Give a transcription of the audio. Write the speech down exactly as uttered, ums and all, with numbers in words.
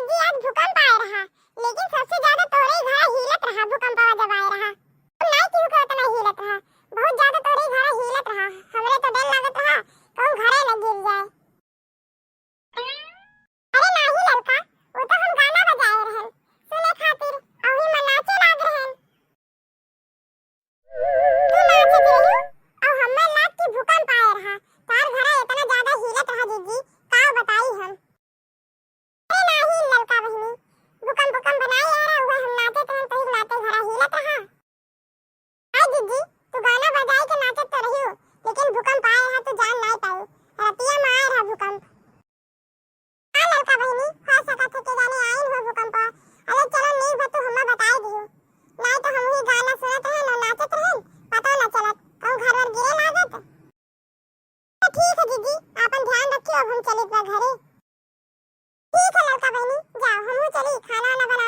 जी, आज भूकंप आए रहा, लेकिन सबसे ज्यादा तोरे ही घरा हिलत रहा, भूकंपवा जब आए रहा। हम नाई केहू के उतना हिलत रहा, बहुत ज्यादा तोरे ही घरा हिलत रहा। हमरे तो डर लागत रहा, कहूँ घरे न गिर जाए। अरे नाही ललका, वो तो हम गाना बजाए रहन, सुने खातिर, अउही में नाचे लाग रहन। तू नाचत रही, अउ हमें लाग कि भूकंप आए रहा। तार घरा इतना ज्यादा हिलत रहा जीजी, का बताई हम। अरे नाही ललका बहिनी, भूकंप भूकंप बनाए आ रहा, उहे हम नाचत रहन, तही नाते घरा हिलत रहा। हाय जीजी, तू गाना बजाई के नाचत तो रही हो, लेकिन भूकंप आए रहा, तू जान नाही पाई। रतिया में आए रहा भूकंप। हाँ ललका बहिनी, हो सकत है के जाने आइन हो भूकंप। अरे चलो नीक बा तू हम्मा बताई दियो, नाई तो हम ही गाना सुनत रहन और नाचत रहन, पता ना चलत, कहूँ घर वर गिरे लागत। तो ठीक है जीजी, आपन ध्यान रखियो, अब हम चलित बा घरे। ठीक है ललका बहिनी, जाओ हमहू चली, खाना वाना बना।